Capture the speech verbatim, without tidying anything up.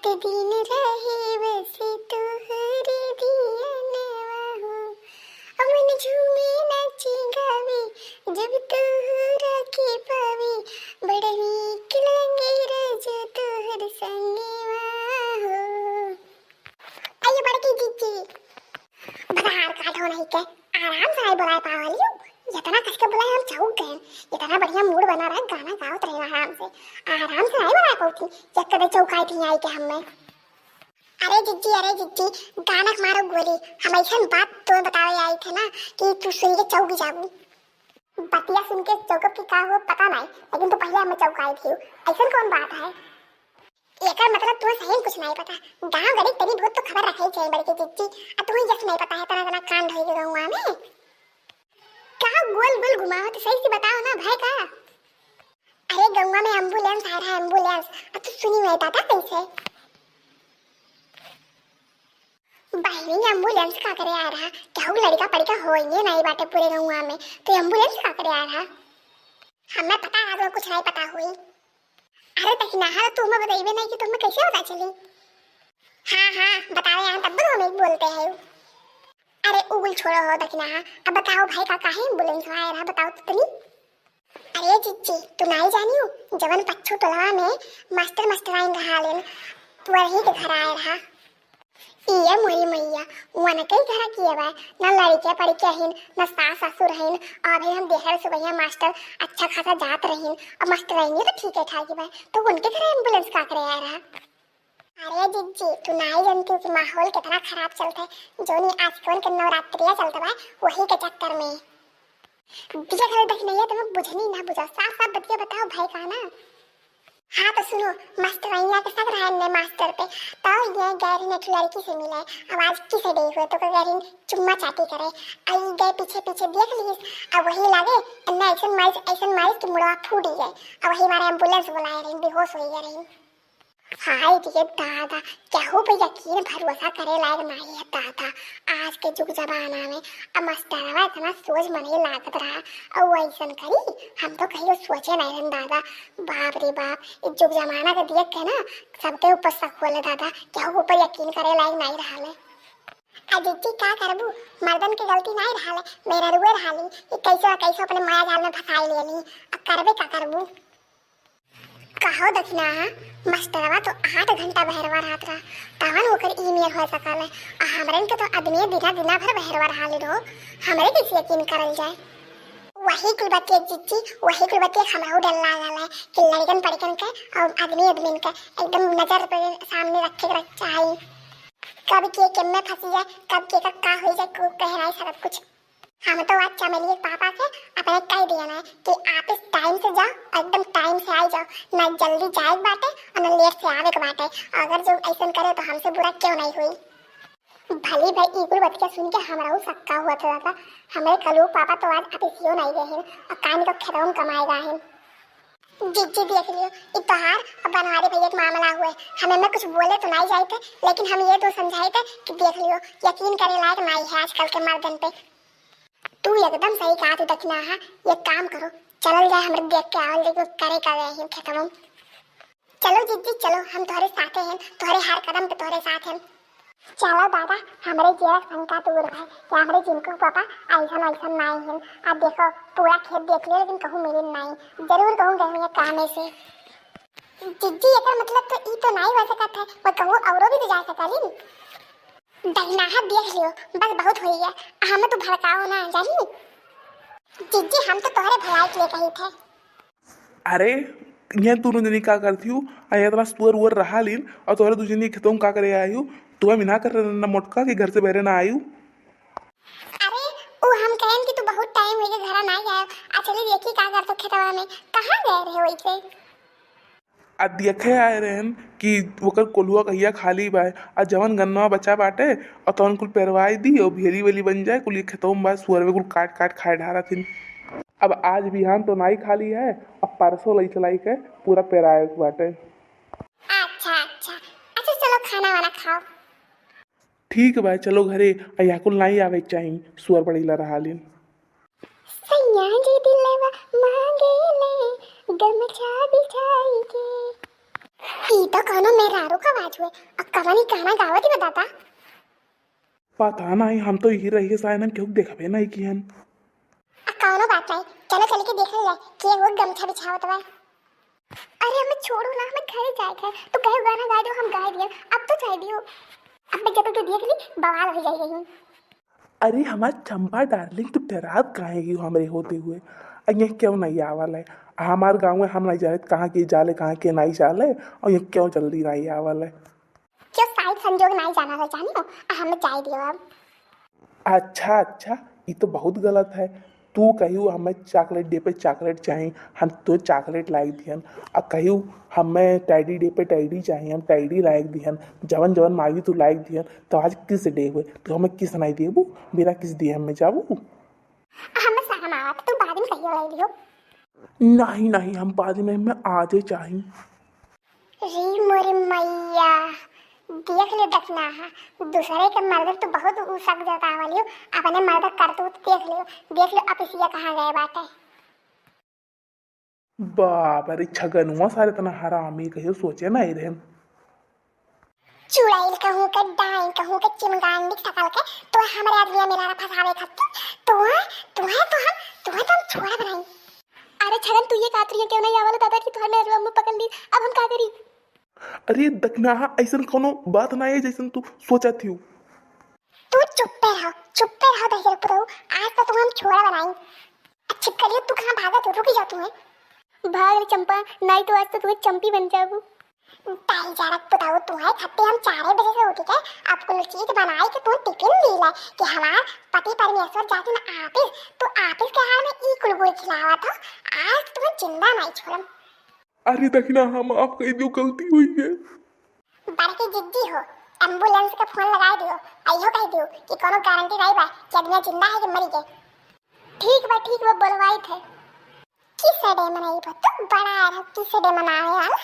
दिन रहे बस तोहरे धियनवा हो। अमन झूमे नाचे गावे जब तोहरा के पावे, बड़ा नीक लगे राजा तोहर संगवा हो। आइए बड़की जीजी। भतार काट हो नहीं के, आराम से आई बुलाए पावलियो। इतना कस के बुलाए हम चौक गए। इतना बढ़िया मूड बना रहा, गाना गावत रहे आराम से। आराम से आई बुलाए पौती, जब कदे चौकाई थी आई के हमें। अरे जिज्जी, अरे जिज्जी, गाना के मारो गोली। हम ऐसन बात तो बतावे आई थे ना कि तू सुन के चौक जाबू। बतिया सुन के चौकब की का हो पता नहीं, लेकिन तू पहले हमें चौकाई थी। ऐसन कौन बात है? एकर मतलब तू सही में कुछ नहीं पता। गांव गरीब तनी बहुत तो खबर रखे चाहिए बड़की जिज्जी। आ तू ही जस नहीं पता है, तना तना कांड होई गए गौवा में। का गोल गोल घुमावत, सही से बताओ ना भाई का? अरे गौवा में एम्बुलेंस आ रहा है, एम्बुलेंस। आ तू सुनी हुई दादा कैसे? बहिनी एम्बुलेंस का करे आ रहा? केहू लड़का पड़का होइए नहीं बाटे पूरे गौवा में, तो एम्बुलेंस का करे आ रहा? हमें पता है, आज कुछ नहीं पता हुई। अरे दखिनाहा, तू हमें बताइबे नहीं कि तुम्हें कैसे पता चली? हाँ हाँ, बतावे यहाँ तब तो हमें बोलते हैं। अरे उगुल छोड़ो हो दखिनाहा, अब बताओ भाई का काहे एम्बुलेंस आया रहा, बताओ तो तनी। अरे जिज्जी, तू नाई जानियो, जवन पच्चू टोलवा में मास्टर मास्टराइन रहा लेन, वही के घर आया रहा। इये मोरी मैया, वनके घर किए बा, ना लड़के पड़के हइन, ना सास ससुर हइन, और अभी हम देहर सुबहिया मास्टर अच्छा खासा जात रहीन, और मास्टराइन तो ठीक है ठाक बा, तो उनके घर एम्बुलेंस का करे आया रहा? अरे जिज्जी, तू नाई जानती कि माहौल कितना खराब चलता है, जोनी आशिकवन के नवरात्रिया चलता बा, वही के चक्कर में। दिया घर दखिनैया, तुम्हें बुझनी ना बुझा, साफ साफ बतिया बताओ भाई का ना। हाँ तो सुनो, मास्टरैया के शक रहा ने मास्टर पे, तो ये गैरिन एक लड़की से मिले। अब आज किसे डे हुए तो गैरिन चुम्मा चाटी करे, आई गए पीछे पीछे देख लीस, अब वही लागे, अन्ना ऐसन मारिस, ऐसन मारिस कि मुड़वा फूट ही गए। अब वही मारे एम्बुलेंस बुलाए रही, बेहोश हो गए रही। हाय रे दादा, केहू पे यकीन भरोसा करे लायक नाहीं है दादा। आज के जुग जमाना में अब मास्टरवा इतना सोझ मनई लागत रहा, और वो ऐसन करी, हम तो कहियो सोचे नाहीं रहन दादा। बाप रे बाप, ई जुग जमाना के देख के ना सबके ऊपर शक होले दादा, केहू ऊपर यकीन करे लायक नाहीं रहले। आ जिज्जी का करबू, मर्दन के गलती नाहीं रहले, मेहररुए रहली, ई कैसो कैसो अपने माया जाल में फंसाई लेली, अब करबे का करबू। कहो दखिना, मास्टरवा तो आठ घंटा बहरवा रहत रहा, तवन ओकर ई मेर हो सकल है। आ हमरन के तो आदमी दिना, दिना भर बहरवा रहा ले रहो, हमरे कैसे यकीन करल जाए? वही कुल बतिया जिज्जी, वही कुल बतिया हमरो डर लागल है कि लड़कन पड़कन के और आदमी, आदमी के एकदम नजर पे सामने रखे के चाही। कब के केम्मे फंसी जाए, कब के का, का हो जाए, को कह नहीं सकत कुछ। हम तो आज चमेलिया के पापा के अपने कह दिया ना कि आप इस टाइम से जाओ, एकदम टाइम से आई जाओ, ना जल्दी जाए के बाटे और ना लेट से आवे के बाटे। अगर जो ऐसन करे तो हमसे बुरा क्यों नहीं हुई। भली भाई, ई कुल बतिया सुन के हमरहू शक्का हुआ था दादा। हमरे कलू पापा तो आज ऑफिसियो नहीं गए हैं और कान को खेतों में कमाए गए हैं। जिज्जी देख लियो, ई तोहार और बनवारी भैया के मामला हुए। हमें मैं कुछ बोले तो नहीं जाए थे, लेकिन हम ये तो समझाए थे कि देख लियो, यकीन करे लायक नहीं है आजकल के मर्दन पे। तू एकदम सही कहा तू दखिना, हाँ, ये काम करो, चलल जाए, हमरे देख के आवल जाए, करे का गए हैं खेतवा में। चलो जिज्जी, चलो, हम तोहरे साथे हैं, तोहरे हर कदम पे तोहरे साथ हैं। चलो दादा, हमरे जिया शंका दूर भय कि हमरे जिनको पापा ऐसन ऐसन नाई हैं। अब देखो, पूरा खेत देख लियो, लेकिन कहूँ मिलिन नाई। जरूर कहूँ गए होंगे कामे से। जिज्जी, एकर मतलब तो ई तो नाई हो सकत है, वो कहूँ औरो भी तो जा सकलिन। दहिनाहा देख लियो, बस बहुत हो गया, हमें तो भड़काओ ना, जानी। जिज्जी, हम तो तोहरे भलाई के लिए कही थे। अरे, ये दोनों जनी का करती हो? आ, ये इतना सुअर उअर रहा लीन, और तोहरे दू जनी खेतों में का करे आई हो? तुम्हें मना कर रहे ना मोटका कि घर से बहरे ना आई हो? अरे, वो हम कहन कि तू बहुत टाइम हो गया घर ना आया, आ चली देखी का करतो खेतवा में, कहाँ गए रहे वैसे? आ देखे आए रहन कि ओकर कोल्हुआ कहिया खाली बा, आ जवन गन्नवा बचा बाटे, आ तवन कुल पेरवाई दी, और भेली वेली बन जाए, कुल ये खेतों में बा, सुअरवे कुल काट काट खाए ढारत हिन। अब आज बिहान तो नाई खाली है, अब परसों लई चलाई के पूरा पेराए के बाटे। अच्छा, अच्छा, अच्छा, चलो खाना वाना खाओ। ठीक बा, चलो घरे, आ या कुल नाई आवे के चाही, सुअर बड़ी लरहालिन। सैया जी दिलवा मांगे ले गमछा बिछाई के। ई तो कोनो मेहरारू का आवाज छुए, अब कवनी गाना गावत ही बताता। पता नहीं, हम तो यही रहिए सायन, हम केहू देखबे नहीं किहन। आ, कौनो बात नहीं, चलो चल के देखल जाए, के वो गमछा बिछावत बा। अरे हमें छोड़ो ना, हमें घरे जाए के है। तू कहे गाना गाए दो, हम गाए दिए, अब तो जाए दियो। अब मैं जब के देख ली, बवाल हो जाए गई। अरे हमार चंपा डार्लिंग, तू डरात काहे गई हमरे होते हुए? अ, ये क्यों नहीं आवल है? हमार गाँव में हम नहीं जाने कहाँ के जाले, कहाँ के नहीं जाले, और ये क्यों जल्दी नहीं आवल है? क्यों साइड संजोग नहीं जाना है, जाने हो? आ, हम जाए दियो अब। अच्छा, अच्छा, ये तो बहुत गलत है। तू कहियो हमें चॉकलेट डे पे चॉकलेट चाही, हम तो चॉकलेट लाइक दिहन। आ कहियो हमें टैडी डे पे टैडी चाही, हम टैडी लाइक दिहन। जवन जवन मांगी तू लाइक दिहन। तो आज किस डे हुए, तू हमें किस नहीं देबू? बिना किस दिए हमें जाबू? हमें शर्म आवत, तू बाद में कहियो ले लियो। नहीं, नहीं, हम बाद में, हमें आजे चाही। री मोरी मैया, देख ले दखिनाहा, दूसरे के मर्द तो बहुत उ शक जतावलियो, अपने मर्द करतूत देख लियो, देख लियो अब इसिया कहाँ गए बाटे। बाप रे, छगनुआ सारे इतना हरामी कहियो सोचे नहीं रहे। चुड़ैल कहूँ के, डाइन कहूँ के, चिमगांडी सकल के, तो हमरे आदमी मेरा फंसावे खातिर, तो, तो, तो हम, तो हम छोड़ा बनाई। अरे छगन, तू ये कातरियाँ क्यों नहीं आवल दादा कि तुम्हारे मेरे मुंह पकड़ ली, अब हम का करी? अरे दखिनाहा, ऐसन कोनो बात ना है जैसन तू सोचत हियो। तू चुप्पे रहो, चुप्पे रहो दहिजर पुतऊ, आज तो तुम हम छोड़ा बनाई। अच्छी करियो, तू कहाँ भागत हो? रुकी जाओ तुम्हें। भाग रे चंपा, नहीं तो आज तो तुम्हें चंपी बन जाबू। ताई जारक पुतऊ, तुम्हारे खत्ते हम चारे बजे से उठ के अब कुल चीज बनाई के तुम टिफिन दी ले कि हमार पति परमेश्वर जाते ना आपिस, तो आपिस के हाल में ई कुल गुड़ खिलावत हो, आज तुम्हें जिंदा नहीं छोड़म। अरे दखिनाहा, माफ कर दियो, गलती हुई है। बड़की जिद्दी हो, एम्बुलेंस के फोन लगाए दियो, अइहो कह दियो कि कोनो गारंटी नहीं बा कि आदमी जिंदा है कि मरी गए। ठीक बा, ठीक बा, बोलवाई थे। किस डे मनाई बा? तू बड़ा रह, किस डे मनावे वाला?